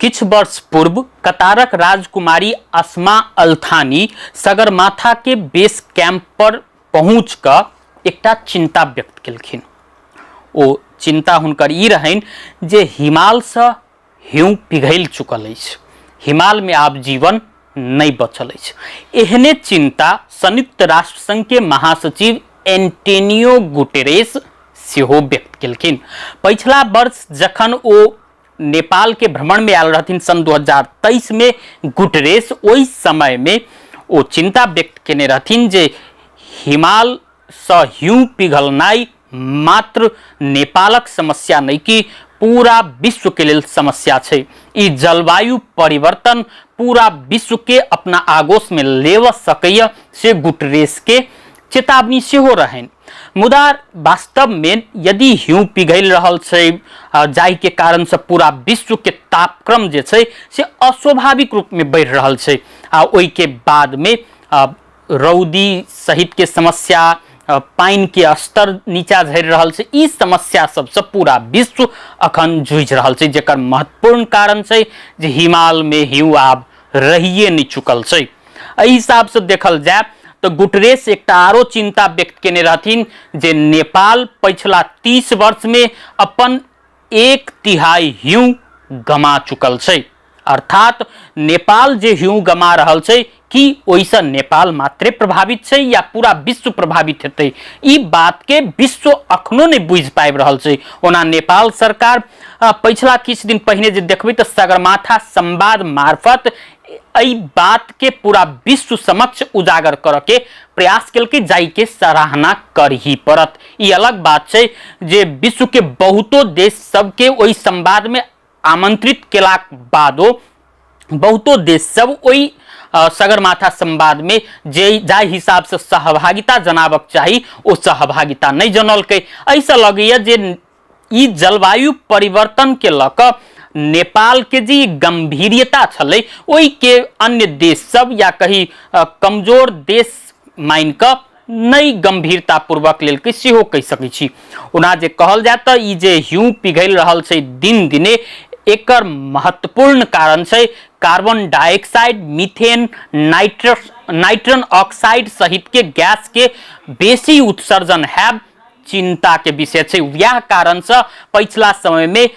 किछु वर्ष पूर्व कतारक राजकुमारी अस्मा अल्थानी सगरमाथा के बेस कैंप पर पहुँच कऽ एकटा चिंता व्यक्त केलखिन। ओ चिंता हुनकर ई रहनि जे हिमालसँ हिम पिघलि चुकल अछि, हिमालमे आब जीवन नहि बचल अछि। एहने चिंता संयुक्त राष्ट्र संघ के महासचिव एंटोनियो गुटेरेस सेहो व्यक्त केलखिन। पछिला वर्ष जखन ओ नेपाल के भ्रमण में आयल रहथिन सन 2023 में गुटरेस, ओहि समय में ओ चिंता व्यक्त केने रहथिन जे हिमाल सँ हिम पिघलनाइ मात्र नेपालक समस्या नहि कि पूरा विश्व के लेल समस्या छै। ई जलवायु परिवर्तन पूरा विश्व के अपना आगोश में लेव सकैया से गुटरेस के चेतावनी सेहो रहनि। मुदा वास्तव में यदि हिम पिघलि रहल छै जाहि के कारण से पूरा विश्व के तापक्रम जे छै से अस्वाभाविक रूप में बढ़ि रहल छै आ ओहि के बाद में रौदी सहित के समस्या, पानि के स्तर नीचा झरि रहल छै, ई समस्या सबसँ पूरा विश्व अखन जूझि रहल छै, जकर महत्वपूर्ण कारण छै जे हिमाल में हिम आब रहिए नहि चुकल छै। एहि हिसाबसँ देखल जाय तऽ गुटरेस एकटा आरो चिंता व्यक्त केने रहथिन जे नेपाल पछिला 30 वर्ष में अपन 1/3 हिम गमा चुकल छै। अर्थात नेपाल जे हिम गमा रहल छै कि ओहिसँ नेपाल मात्रे प्रभावित छै या पूरा विश्व प्रभावित हेतै, ई बात के विश्व अखनो नहि बुझि पाबि रहल छै। ओना नेपाल सरकार पछिला किछु दिन पहिने जे देखबै तऽ सगरमाथा संवाद मार्फत एहि बात के पूरा विश्व समक्ष उजागर करऽ के प्रयास केलकै, जाहि के सराहना करही पड़त। ई अलग बात छै जे विश्व के बहुतो देश सबके ओहि संवाद में आमंत्रित केलाक बादो बहुतो देश सब ओहि सगरमाथा संवाद में जे जाहि हिसाब से सहभागिता जनाबक चाही ओ सहभागिता नहि जनौलकै। एहिसँ लगैया जे ई जलवायु परिवर्तन के लऽ कऽ नेपाल के जे गंभीरता छलै ओहि के अन्य देश सब या कही कमजोर देश मानि कऽ नहि गंभीरता पूर्वक लेलकै सेहो कहि सकै छी। ओना जे कहल जाय तऽ ई जे हिम पिघलि रहल छै दिन दिने, एकर महत्वपूर्ण कारण छै कार्बन डाइऑक्साइड, मीथेन, नाइट्रन ऑक्साइड सहित के गैस के बेसी उत्सर्जन हैब चिंता के विषय छै। वएह कारण से पछिला समय में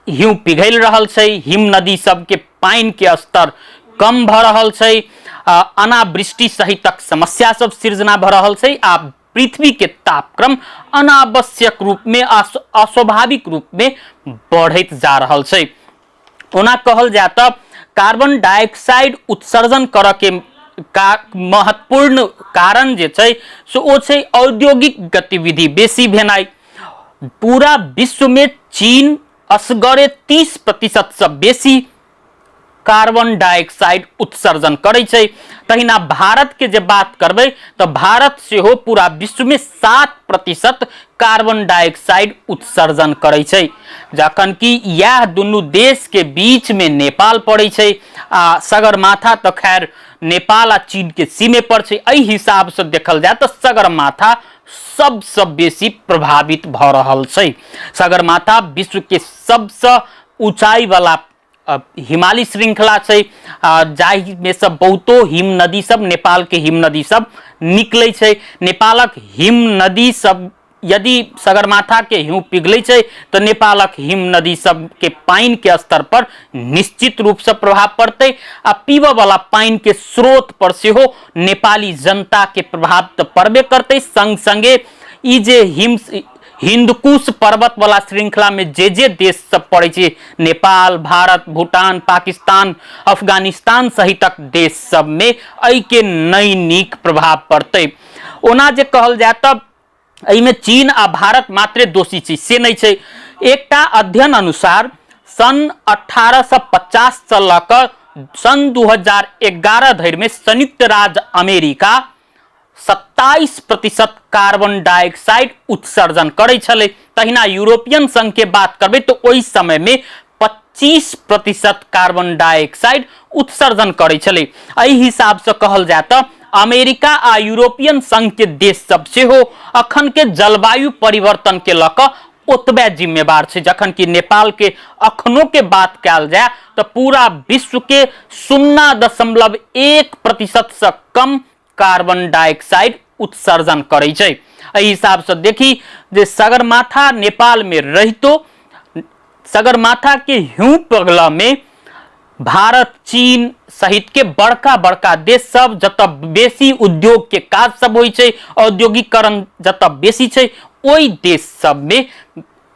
हिम पिघलि रहल छै, हिम नदी सबके पानि के स्तर कम भऽ रहल छै, अनावृष्टि सहितक समस्या सब सृजना भऽ रहल छै आ पृथ्वी के तापक्रम अनावश्यक रूप में अस्वाभाविक रूप में बढ़ैत जा रहल छै। ओना कहल जाय तऽ कार्बन डाइऑक्साइड उत्सर्जन करऽ के महत्वपूर्ण कारण जे छै से ओ छै औद्योगिक गतिविधि बेसी भेनाइ। पूरा विश्व में चीन असगरे 30% से बेसी कार्बन डाइऑक्साइड उत्सर्जन करै छै। तहिना भारत के जे बात करबै तऽ भारत सेहो पूरा विश्व में 7% कार्बन डाइऑक्साइड उत्सर्जन करै छै, जखन कि इएह दुनू देश के बीच में नेपाल पड़ै छै आ सगरमाथा तऽ खैर नेपाल आ चीन के सीमे पर छै। एहि हिसाब से देखल जाय तऽ सगरमाथा सबसँ बेसी प्रभावित भऽ रहल छै। सगरमाथा विश्व के सबसँ ऊंचाई वाला हिमालय श्रृंखला छै, जाहि में से बहुतो हिम नदी सब नेपाल के हिम नदी सब निकलै छै। नेपालक हिम नदी सब यदि सगरमाथा के हिम पिघलै छै तऽ नेपालक हिम नदी सब के पानि के स्तर पर निश्चित रूप से प्रभाव पड़तै आ पीबऽ वाला पानि के स्रोत पर सेहो नेपाली जनता के प्रभाव तऽ पड़बे करतै। संग संगे ई जे हिंदकुश पर्वत वाला श्रृंखला में जे जे देश सब पड़ै छै, नेपाल, भारत, भूटान, पाकिस्तान, अफगानिस्तान सहितक देश सब में एहि के नहि नीक प्रभाव पड़तै। ओना जे कहल जाय तऽ एहिमे चीन आ भारत मात्रे दोषी छै से नहि छै। एकटा अध्ययन अनुसार सन 1850 से लऽ कऽ सन 2011 धरि में संयुक्त राज्य अमेरिका 27% कार्बन डाइऑक्साइड उत्सर्जन करै छलै। तहिना यूरोपियन संघ के बात करबै तऽ ओहि समय में 25% कार्बन डाइऑक्साइड उत्सर्जन करै छलै। एहि हिसाब से कहल जाय तऽ अमेरिका आ यूरोपियन संघ के देश सब सेहो अखन के जलवायु परिवर्तन के लऽ कऽ ओतबे जिम्मेवार छै। जखन कि नेपाल के अखनो के बात कयल जाय तऽ पूरा विश्व के 0.1% से कम कार्बन डाइऑक्साइड उत्सर्जन करै छै। एहि हिसाब से देखी जे सगरमाथा नेपाल में रहितो सगरमाथा के ह्यू पगला में भारत, चीन सहित के बड़का बड़का देश सब जतऽ बेसी उद्योग के काज सब होइ छै, औद्योगिकरण जतऽ बेसी छै, ओहि देश सब में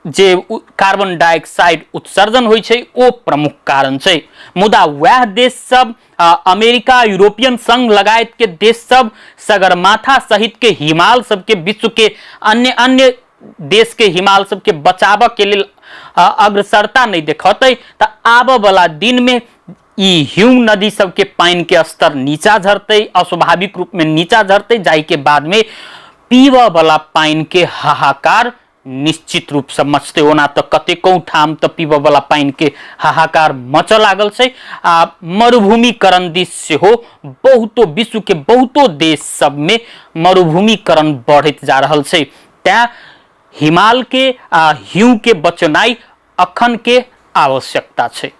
जे कार्बन डाइऑक्साइड उत्सर्जन होइ छै ओ प्रमुख कारण छै। मुदा वएह देश सब अमेरिका, यूरोपियन संघ लगायत के देश सब सगरमाथा सहित के हिमाल सबके विश्व के अन्य अन्य देश के हिमाल सबके बचाबऽ के लेल अग्रसरता नहि देखतै तऽ आबऽ वाला दिन में ई ह्यूम नदी सबके पानि के स्तर नीचा झरतै, अस्वाभाविक रूप में नीचा झरतै, जाहि के बाद में पीबऽ वाला पानि के हाहाकार निश्चित रूपसँ मचतै। ओना तऽ कतेको ठाम तऽ पीबऽवला पानिके हाहाकार मचऽ लागल छै आ मरुभूमिकरण दिस सेहो बहुतो विश्वके बहुतो देश सबमे मरुभूमिकरण बढ़ैत जा रहल छै। तैँ हिमालके आ ह्यूके बचेनाइ अखनके आवश्यकता छै।